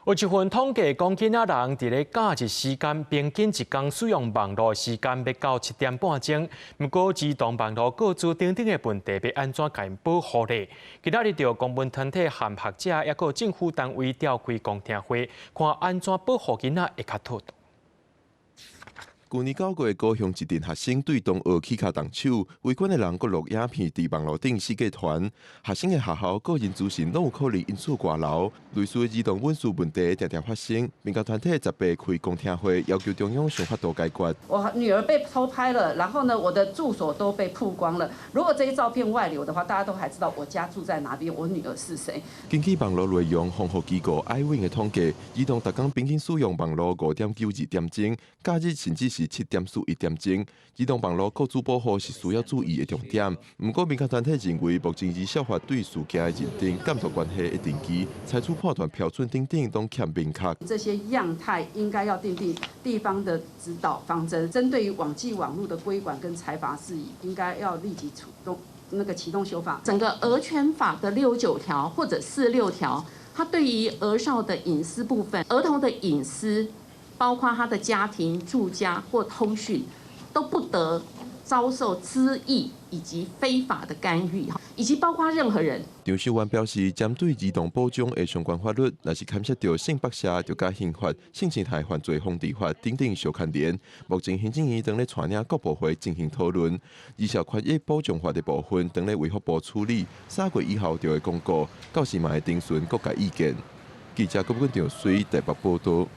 有一份統計講，囡仔人佇咧假日時間平均一工使用網路時間欲到7點半鐘。毋過，兒童網路個資等等的問題，欲按怎共𪜶保護咧？今仔日著公民團體和學者，抑閣政府單位召開公聽會，看按怎保護囡仔會較妥當。舊年9月，高雄一陣學生對同學起跤動手，圍觀的人閣錄影片佇網路頂四界傳。學生的學校個人資訊攏有可能因此外流，類似兒童隱私問題定定發生。民間團體18開公聽會，要求中央想法度解決。我女兒被偷拍了，然後呢，我的住所都被曝光了。如果這些照片外流的話，大家都還知道我家住在哪邊，我女兒是誰。根據網路內容防護機構 iWin 的統計，兒童逐工平均使用網路5.92點鐘，假日甚至是7.41點鐘。兒童網路個資保護是需要注意的重點。毋過民間團體認為，目前兒少法對事件的認定、監督關係的定義、採取判斷標準等等，攏欠明確。這些樣態應該要訂定地方的指導方針，針對於網際網路的規管跟裁罰事宜，應該要立即啟動那個啟動修法。整個兒權法的69條或者46條，它對於兒少的隱私部分，兒童的隱私，包括他的家庭、住家或通訊，都不得遭受恣意以及非法的干預，以及包括任何人。張秀媛表示，針對兒童保障的相關法律，若是牽涉著性剝削，就佮刑法、性侵害犯罪防治法等等相牽連。目前行政院正咧帶領各部會進行討論，兒少權益保障法的部分，正咧衛福部處理，3月以後就會公告，到時嘛會徵詢各界意見。記者郭文長水台北報道。